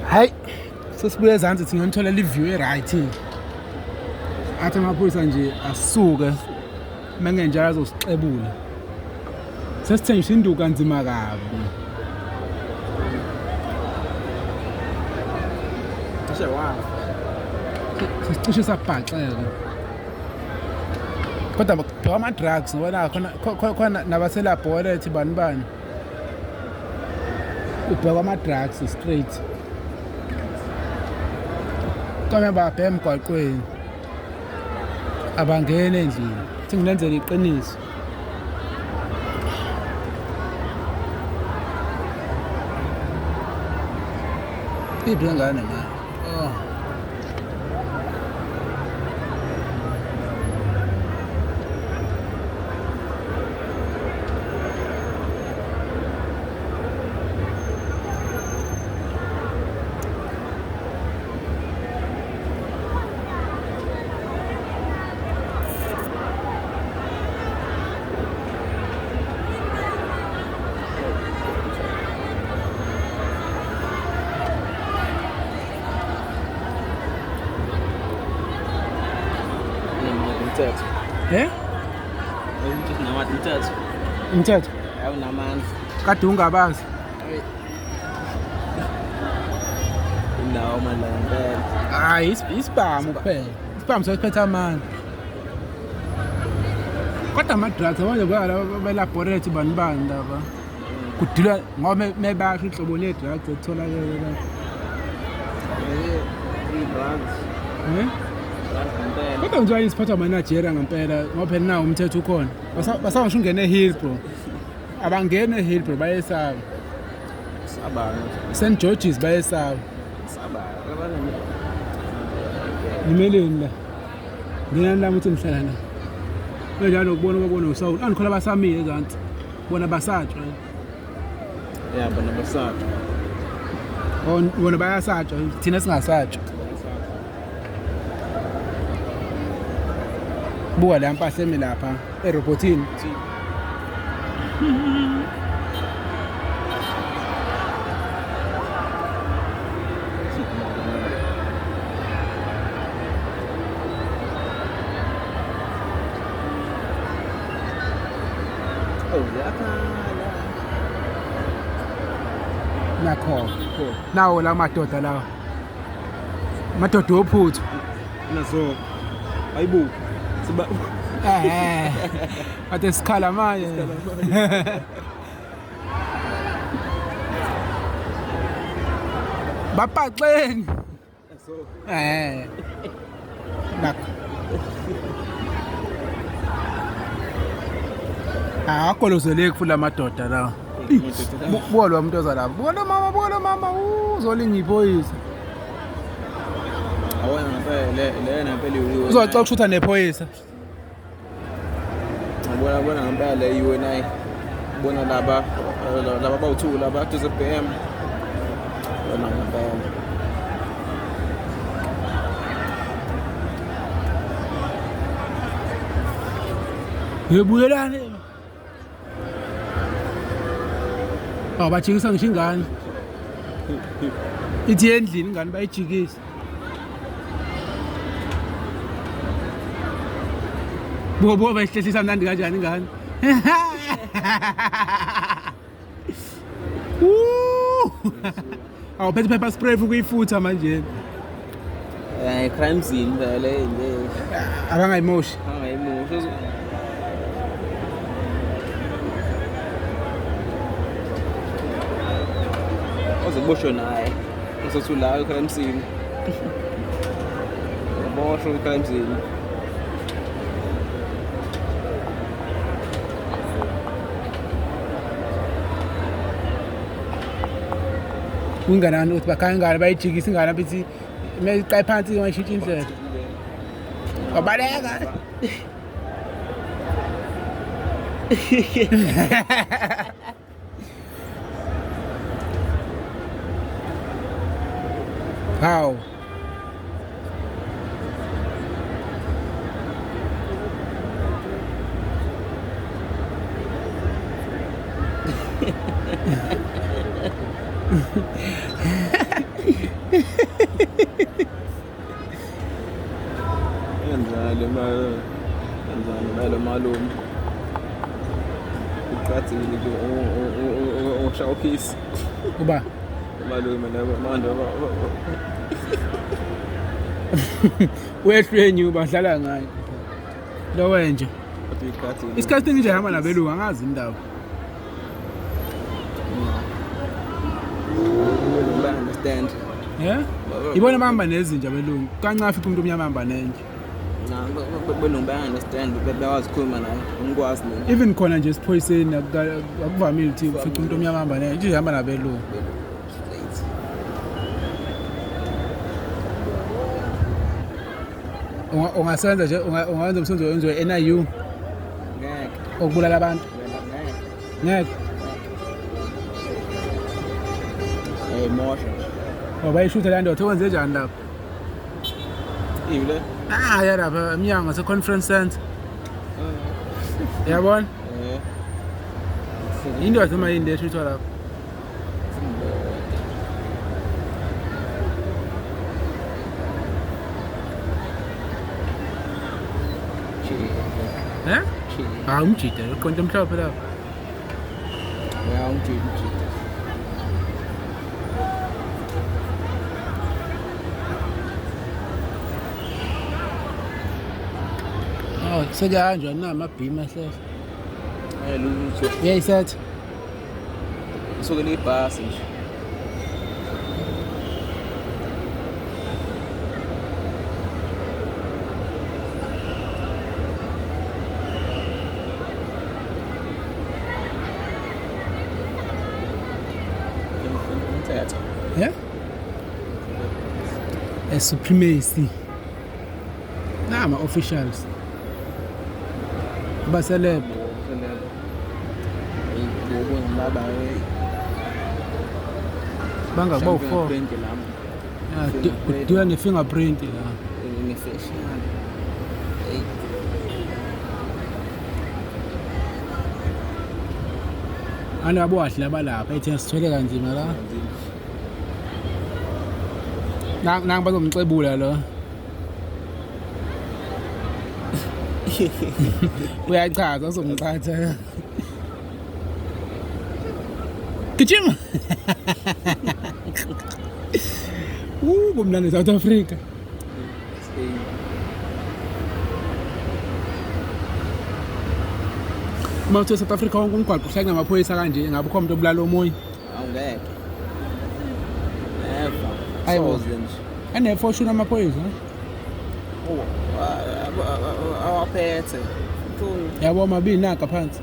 Hayi, sesibuye ezansi thina ngitholela i-view e-right. Athi amaphoyisa nje asuke mengenjalo azosixebula. Sesithengiswa induku kanzima kabi. Cishe wafa. Sesicishe sabhaxeka. Kodwa bheka ama-drugs ngoba na khona khona nabaselabhorethi bani bani. Ubheka ama-drugs straight. Kame babhema emgwaqweni. Abangeni endlini. Thi ngilenzele iqiniso. Iphi lengane manje? Oh. Umthetho. Eh? Umthetho namandla umthetho. Umthetho. Awunamandla. Kade ungabazi. Inawo amandla ngempela. Hayi isibhamu kuphela. Isibhamu sesiphethe amandla. Kodwa ama-drugs abanye belaboratory bani bani laba. Kudilwa ngoba mebasho inhlobo le-drugs etholakele la. Free drugs. Eh? Drugs ngempela. Kodwa nje isiphathwa amaNigeria ngempela ngoba phela nawo umthetho ukhona. Basangisho ungene eHill bro. Abangene eHill bro bayesaba. Sabanga. St George's bayesaba. Sabanga. Abanye Nimeleni la. Ngenani lami uthi ngihlala la. Kanjalo ukubona kwabona uSawuli. Andikhona basamile ezansi. Bona basatshwa. Yeah, bona basatshwa. Oh, bona bayasatshwa, thina singasatshwa. Buka la mpahla emi lapha erobotini. Oh, ziyakhala. Nakho. Nawo la madoda lawa. Madoda ophuthu. Nazo. Ayibo. Siba Eh. Ade sikhala manje. Bapaxeni. Eh. Nakho. Ah, akolozeleki futhi lamadoda lawa. Buka lo muntu oza lapha. Buka lo mama, buka lo mama, uzolinga iphoyisa. Awona ngempela le le ngempela iwe. Uzoca ukushutha nephoyisa. Bona bona ngempela le iwe nayi. Bona laba laba bawu2 laba duze BM. Bona ngempela. Yebuyelani. Awu bajikisa ngisho ingane. Ithi endlini ingane bayijikisa. Buka buka bayihlehlisa mnandi kanjani ingane. Woo! Awu phethe pepper spray futhi kuyifutha manje. Eh crime scene vele nje. Abangayimoshi. Angayimoshi. Ozoboshwa naye. Uzothi la crime scene. Uboshwe crime scene. Kunganani ukuthi bakhaya ingane bayijikisa ingane bithi meyiqaye phansi bayishintsha indlela. Wabaleka. Hawu. Umalume. Uqathile nje ushaya uphisi. Uba Umalume nabo manje wehlwenyu badlala ngayo. Lo wenje. kodwa uyiqathile. Isikhathi nje hamba nabelungu angazi indaba. Ba understand. Yeah? Ibona bahamba nezinja abelungu. Kancane afika umuntu omnyama ahamba nenja. Na belungu ba understand bekwazi ukukhuluma naye. Ngikwazi mina. Even khona nje esiphoyiseni akuvamile ukuthi ufice umuntu omnyama ahamba nenja, nje hamba nabelungu. Straight. Ungasebenza nje ungawenza umsebenzi owenziwe NIU Ngeke. okubulala abantu. Wena ngeke. Ngeke. Hey mosha. Ngoba bayishutha la ndoda wenze njani lapho? Ivile. Ah ya lapha emnyango se conference center. Yabona? Eh. Indoda noma yini leshuthwa lapho? Eh? Hayi umjida, uqonde omhlophe lapho. Ya umjida umjida. Oh, sekuyahanjwa na amabhimu ahlehla. Eh lutho. Uyayisetha? Suke libhasi nje. Umthetho. Yeah? A supremacy. Nama officials. Abaceleb. Bangaba u4. Kudilwa ne-fingerprint la. Ana abowahle abalapha ethi sithwele kanzima la. Nang bazomxebula lo. Uyachaza uzomqhatha. Gijima. Kumnandi South Africa. Uma uthe South Africa wonke umgwaqo uhlangene namaphoyisa kanje ngabe ukhona umuntu obulala omunye. Awungeke. Never. Hayibo. Soze nje. Ane-fortune amaphoyisa. Oh, awaphethe. Yabo mabili naka phansi.